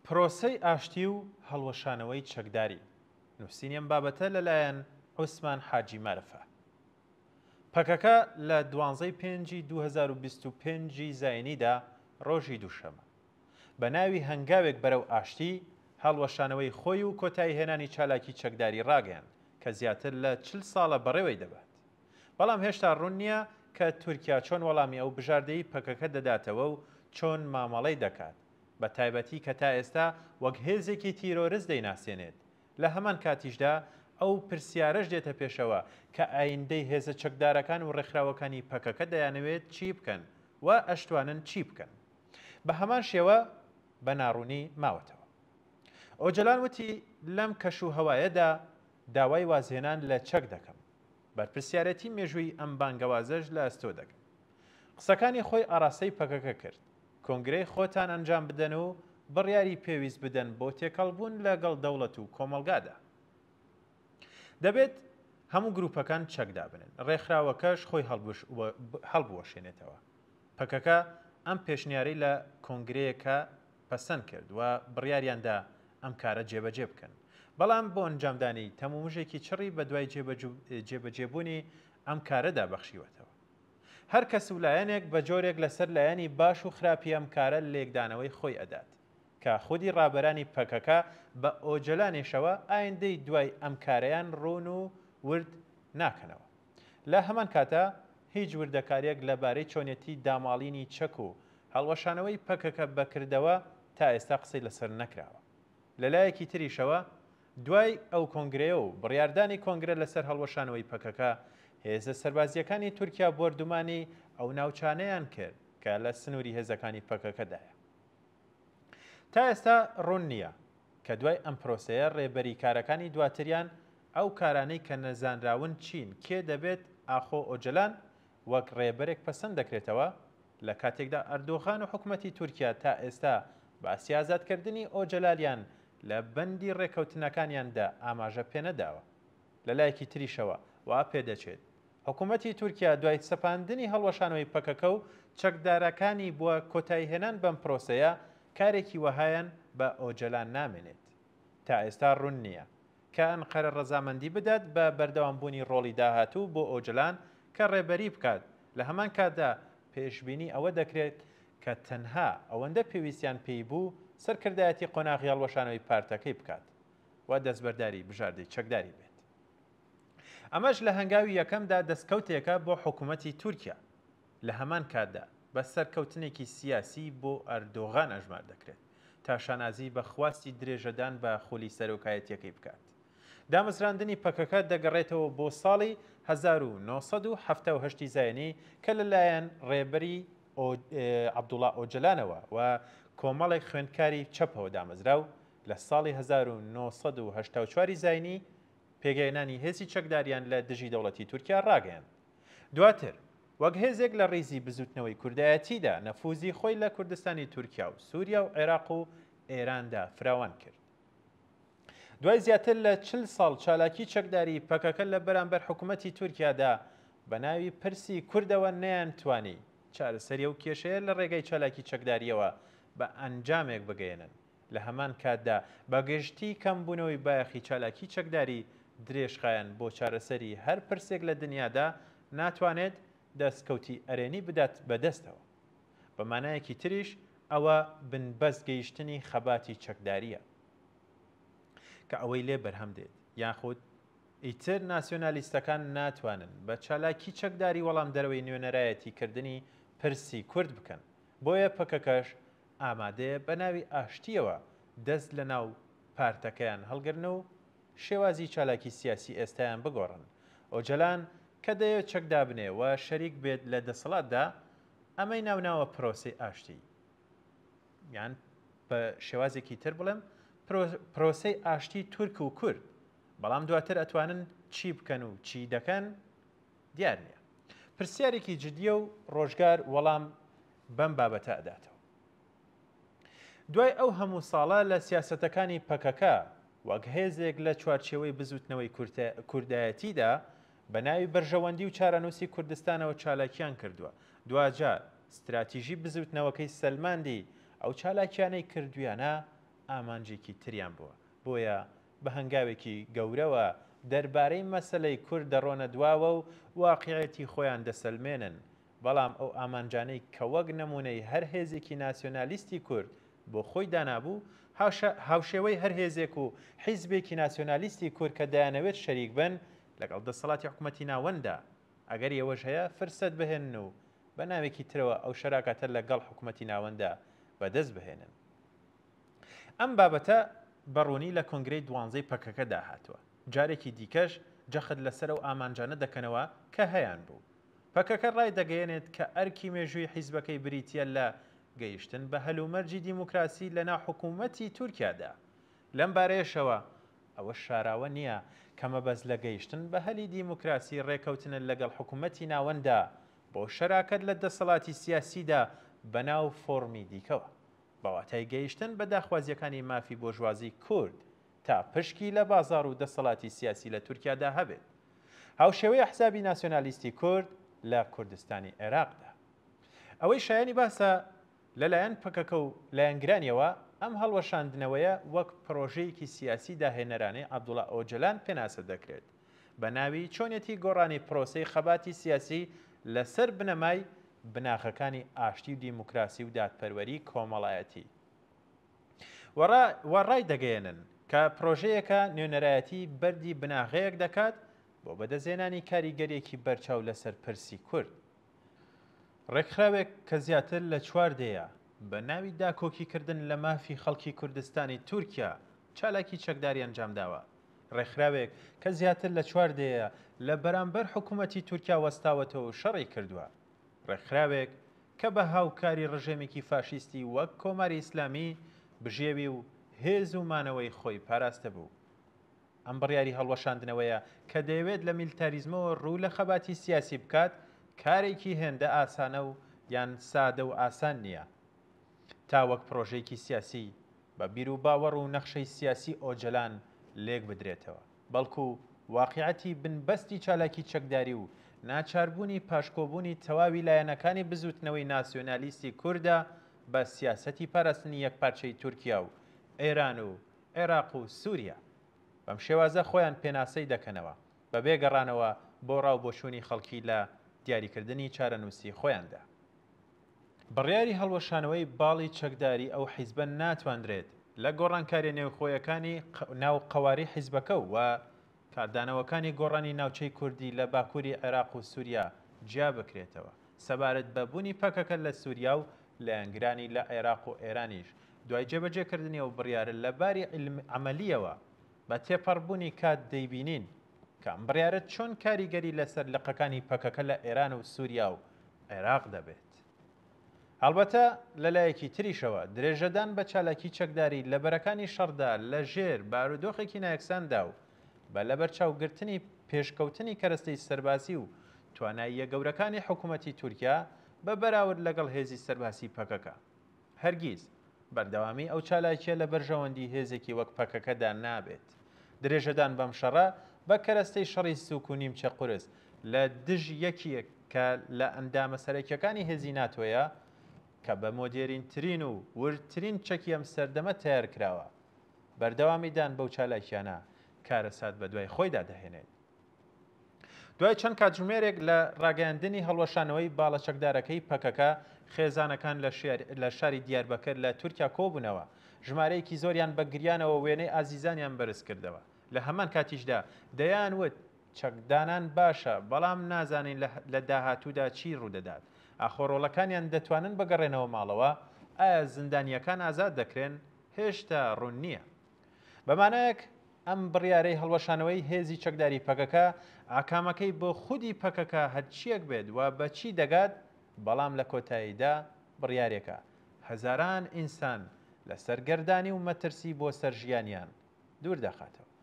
پرۆسەی ئاشتی و هەڵوەشانەوەی چەکداری، نووسینی ئەم بابەتە لەلایەن عوسمان حاجی مارفە. پەکەکە لە دوانزەی پێنجی 2025 ی زاینیدا ڕۆژی دووشەمە بە ناوی هەنگاوێک بەرەو ئاشتی، هەڵوەشانەوەی خۆی و کۆتاییهێنانی چالاکی چەکداری ڕاگەیاند کە زیاتر لە 40 ساڵە بەڕێوەی دەبات. بەڵام هێشتا ڕوون نییە کە تورکیا چۆن وەڵامی ئەو بژاردەی پەکەکە دەداتەوە و چۆن مامەڵەی دەکات، بە تایبەتی کە تا ئێستا وەک هێزێکی تیرۆرست دەیناسێنێت، لە هەمان کاتیشدا ئەو پرسیارەش دێتە پێشەوە کە ئایندەی هێزە چەکدارەکان و ڕێکخراوەکانی پەکەکە دەیانەوێت چی بکەن و ئەشتوانن چی بکەن؟ بە هەمان شێوە بە ناڕوونی ماوەتەوە. ئۆجەلان وتی لەم کەش و هەوایەدا داوای وازهێنان لە چەک دەکەم. بەرپرسیارێتی مێژوویی ئەم بانگەوازەش لە ئەستۆ دەگرم. قسەکانی خۆی ئاڕاستەی پەکەکە کرد، کۆنگرەی خۆتان ئەنجام بدەن و بڕیاری پێویست بدەن بۆ تێکەڵبوون لەگەڵ دەوڵەت و کۆمەڵگادا. دەبێت هەموو گروپەکان چەک دابنێن، ڕێکخراوەکەش خۆی هەڵبوەشێنێتەوە. پەکەکە ئەم پێشنیارەی لە کۆنگرەیەکا پەسەند کرد و بڕیاریان دا ئەم کارە جێبەجێ بکەن. بەڵام بۆ ئەنجامدانی، تەمومژێکی چڕی بەدوای جێبەجێبوونی ئەم کارەدا بەخشیوەتەوە. هەر کەس و لایەنێک بە جۆرێک لەسەر لایەنی باش و خراپی ئەم کارە لێکدانەوەی خۆی ئەدات، کە خودی ڕابەرانی پەکەکە بە ئۆجەلانێشەوە ئایندەی دوای ئەم کارەیان ڕوون و ورد ناکەنەوە. لە هەمان کاتا هیچ وردەکاریەک لە بارەی چۆنیەتی داماڵینی چەک و هەڵوەشانەوەی پەکەکە بە کردەوە تا ئێستا قسەی لەسەر نەکراوە. لە لایەکی تریشەوە دوای ئەو کۆنگرەیە و بڕیاردانی کۆنگرە لەسەر هەڵوەشانەوەی پەکەکە، هێزە سەربازییەکانی تورکیا بۆردومانی ئەو ناوچانەیان کرد کە لە سنووری هێزەکانی پەکەکەدایە. تا ئێستا ڕوون نییە کە دوای ئەم پرۆسەیە ڕێبەری کارەکانی دواتریان ئەو کارانەی کە نەزانراون چین، کێ دەبێت، ئاخۆ ئۆجەلان وەک ڕێبەرێک پەسەند دەکرێتەوە؟ لە کاتێکدا ئەردۆغان و حکومەتی تورکیا تا ئێستا باسی ئازادکردنی ئۆجەلالیان لە بەندی ڕێکەوتنەکانیاندا ئاماژە پێنەداوە. لە لایەکی تریشەوە وا پێدەچێت حکومەتی تورکیا دوای سەپاندنی هەڵوەشانەوەی پەکەکە و چەکدارەکانی بۆ کۆتاییهێنان بەم پرۆسەیە کارێکی وەهایان بە ئۆجەلان نامێنێت. تا ئێستا ڕوون نییە کە ئەنقەرە ڕەزامەندی بدات بە بەردەوامبوونی ڕۆڵی داهاتوو بۆ ئۆجەلان کە ڕێبەری بکات، لە هەمان کاتدا پێشبینی ئەوە دەکرێت کە تەنها ئەوەندە پێویستیان پێی بوو سەرکردایەتی قۆناغی هەڵوەشانەوەی پارتەکەی بکات و دەستبەرداری بژاردەی چەکداری بێت. ئەمەش لە هەنگاوی یەکەمدا دەستکەوتێکە بۆ حکومەتی تورکیا، لە هەمان کاتدا بە سەرکەوتنێکی سیاسی بۆ ئەردۆغان ئەژمار دەکرێت تا شانازی بە خواستی درێژەدان بە خولی سەرۆکایەتیەکەی بکات. دامەزراندنی پەکەکە دەگەڕێتەوە بۆ ساڵی 1978 ی زایینی کە لەلایەن ڕێبەری عەبدوڵا ئۆجەلانەوە و کۆمەڵێک خوێندکاری چەپەوە دامەزرا و لە ساڵی 1984 ی زایینی پێکهێنانی هێزی چەکداریان لە دژی دەوڵەتی تورکیا ڕاگەیاند. دواتر وەک هێزێک لە ڕیزی بزووتنەوەی کوردایەتیدا نەفوزی خۆی لە کوردستانی تورکیا و سوریا و عێراق و ئێراندا فراوان کرد. دوای زیاتر لە 40 ساڵ چالاکی چەکداری پەکەکە لە بەرامبەر حکومەتی تورکیادا بە ناوی پرسی کوردەوە نەیانتوانی چارەسەری ئەو کێشەیە لە ڕێگەی چالاکی چەکدارییەوە بە ئەنجامێک بگەیەنن. لە هەمان کاتدا بە گشتی کەمبوونەوەی بایەخی چالاکی چەکداری درێژخایەن بۆ چارەسەری هەر پرسێک لە دنیادا ناتوانێت دەستکەوتی ئەرێنی بدات بە دەستەوە. بە مانایەکی تریش ئەوە بنبەست گەیشتنی خەباتی چەکدارییە کە ئەوەی لێ بەرهەم دێت، یاخود ئیتر ناسیۆنالیستەکان ناتوانن بە چالاکی چەکداری وەڵامدەرەوەی نوێنەرایەتی کردنی پرسی کورد بکەن، بۆیە پەکەکەش ئامادەیە بە ناوی ئاشتییەوە دەست لە ناو پارتەکەیان هەڵگرن و شێوازی چالاکی سیاسی ئێستایان بگۆڕن. ئۆجەلان کە دەیەوێت چەک دابنێ و شەریک بێت لە دەسەڵاتدا، ئەمەی ناوناوە پرۆسەی ئاشتی. یان بە شێوازێکی تر بڵێم پرۆسەی ئاشتی تورک و کورد. بەڵام دواتر ئەتوانن چی بکەن و چی دەکەن دیار نییە. پرسیارێکی جدییە و ڕۆژگار وەڵام بەم بابەتە ئەداتەوە. دوای ئەو هەموو ساڵە لە سیاسەتەکانی پەکەکە وەک هێزێک لە چوارچێوەی بزوتنەوەی کوردایەتیدا بە ناوی بەرژەوەندی و چارەنووسی کوردستانەوە چالاکیان کردووە، دواجار ستراتیژی بزوتنەوەکەی سەلماندی ئەو چالاکیانەی کردویانە ئامانجێکی تریان بووە، بۆیە بە هەنگاوێکی گەورەوە دەربارەی مەسەلەی کورد دەڕۆنە دواوە و واقیعێتی خۆیان دەسەلمێنن، بەڵام ئەو ئامانجانەی کە وەک نموونەی هەر هێزێکی ناسیۆنالیستی کورد بۆ خۆی دانابوو، هاوشێوەی هەر هێزێک و حیزبێکی ناسیۆنالیستی کورد کە دەیانەوێت شەریک بن لەگەڵ دەسەڵاتی حکومەتی ناوەنددا، ئەگەری ئەوەش هەیە فرسەت بهێنن و بە ناوێکی ترەوە ئەو شەراکەتە لە گەڵ حکومەتی ناوەنددا بەدەست بهێنن. ئەم بابەتە بە ڕوونی لە کۆنگرەی دوانزەی پەکەکەدا هاتووە. جارێکی دیکەش جەخت لەسەر ئەو ئامانجانە دەکەنەوە کە هەیانبوو. پەکەکە ڕایدەگەیەنێت کە ئەرکی مێژووی حیزبەکەی بریتییە لە گەیشتن بە هەلومەرجی دیموکراسی لەناو حکوومەتی تورکیادا. لەم بارەیەشەوە ئەوە شاراوە نییە کە مەبەست لە گەیشتن بە هەلی دیموکراسی ڕێکەوتنە لەگەڵ حکوومەتی ناوەنددا بۆ شەراکەت لە دەسەڵاتی سیاسیدا بەناو فۆڕمی دیکەوە بە واتای گەیشتن بە داخوازییەکانی مافی بۆرژوازی کورد تا پشکی لە بازاڕ و دەسەڵاتی سیاسی لە تورکیادا هەبێت هاوشێوەی ئەحزابی ناسیۆنالیستی کورد لە کوردستانی عێراقدا. ئەوەی شایەنی باسە لەلایەن پەکەکە و لایەنگرانیەوە ئەم هەڵوەشاندنەوەیە وەک پڕۆژەیەکی سیاسی داهێنەرانەی عەبدوڵا ئۆجەلان پێناسە دەکرێت بە ناوی چۆنیەتی گۆڕانی پرۆسەی خەباتی سیاسی لەسەر بنەمای بناغەکانی ئاشتی و دیموکراسی و دادپەروەری کۆمەڵایەتی و ڕایدەگەیەنن کە پرۆژەیەکە نوێنەرایەتی بەردی بناغەیەک دەکات بۆ بەدەستهێنانی کاریگەریەکی بەرچاو لەسەر پرسی کورد. ڕێکخراوێک کە زیاتر لە چوار دەیە بە ناوی داکۆکیکردن لە مافی خەڵکی کوردستانی تورکیا چالاکی چەکداری ئەنجامداوە، ڕێکخراوێک کە زیاتر لە چوار دەیە لە بەرامبەر حکومەتی تورکیا وەستاوەتەوە و شەڕی کردووە، ڕێکخراوێک کە بە هاوکاری ڕژێمێکی فاشیستی وەک کۆماری ئیسلامی بژێوی و هێز و مانەوەی خۆی پاراستبوو. ئەم بڕیاری هەڵوەشاندنەوەیە کە دەیەوێت لە میلتاریزمەوە ڕوو لە خەباتی سیاسی بکات، کارێکی هێندە ئاسانە و یان سادە و ئاسان نییە تا وەک پڕۆژەیەکی سیاسی بە بیروباوەڕ و نەخشەی سیاسی ئۆجەلان لێک بدرێتەوە، بەڵکو واقیعەتی بنبەستی چالاکی چەکداری و ناچاربوونی پاشکۆبوونی تەواوی لایەنەکانی بزووتنەوەی ناسیۆنالیستی کوردە بە سیاسەتی پاراستنی یەکپارچەی تورکیا و ئێران و عێراق و سوریا بەم شێوازە خۆیان پێناسەی دەکەنەوە بەبێ گەڕانەوە بۆ ڕاو بۆچوونی خەڵکی لە دیاریکردنی چارەنووسی خۆیاندا. بڕیاری هەڵوەشانەوەی باڵی چەکداری ئەو حیزبە ناتواندرێت لە گۆڕانکاریە نێوخۆیەکانی ناو قەوارەی حیزبەکە و کاردانەوەکانی گۆڕانی ناوچەی کوردی لە باکووری عێراق و سوریا جیا بکرێتەوە. سەبارەت بە بوونی پەکەکە لە سوریا و لایەنگرانی لە عێراق و ئێرانیش دوای جێبەجێکردنی ئەو بڕیارە لە باری عەمەلییەوە بە تێپەڕبوونی کات دەیبینین کە ئەم بڕیارە چۆن کاریگەری لەسەر لقەکانی پەکەکە لە ئێران و سوریا و عێراق دەبێت. هەڵبەتە لە لایەکی تریشەوە درێژەدان بە چالاکی چەکداری لە بەرەکانی شەڕدا لە ژێر بارودۆخێکی نایەکساندا و بە لەبەرچاوگرتنی پێشکەوتنی کەرەستەی سەربازی و تواناییە گەورەکانی حکومەتی تورکیا بە بەراورد لەگەڵ هێزی سەربازی پەکەکە هەرگیز بەردەوامی ئەو چالاکیە لە بەرژەوەندی هێزێکی وەک پەکەکەدا نابێت. درێژەدان بەم شەڕە بە کەرەستەی شەڕی سوک و نیمچە قورس لە دژ یەکیەک کە لە ئەندامە سەرەکیەکانی هێزی ناتۆیە کە بە مۆدێرینترین و وردترین چەکی ئەم سەردەمە تەیار کراوە، بەردەوامیدان بەو چالاکیانە کارەسات بەدوای خۆیدا دەهێنێت. دوای چەند کاتژمێرێک لە ڕاگەیاندنی هەڵوەشانەوەی باڵە چەکدارەکەی پەکەکە، خێزانەکان لە شاری دیاربەکر لە تورکیا کۆبوونەوە، ژمارەیەکی زۆریان بە گریانەوە وێنەی ئازیزانیان بەرزکردەوە، لە هەمان کاتیشدا دەیان وت، چەکدانان باشە، بەڵام نازانین لە داهاتوودا چی ڕوودەدات، ئاخۆ ڕۆڵەکانیان دەتوانن بگەڕێنەوە ماڵەوە، ئایا زیندانییەکان ئازاد دەکرێن، هێشتا ڕوون نییە. بە مانایەک ئەم بڕیارەی هەڵوەشانەوەی هێزی چەکداری پەکەکە، ئاکامەکەی بۆ خودی پەکەکە هەرچییەک بێت و بە چی دەگات، بەڵام لە کۆتاییدا بڕیارێکە هەزاران ئینسان لە سەرگەردانی و مەترسی بۆ سەر ژیانیان دوور دەخاتەوە.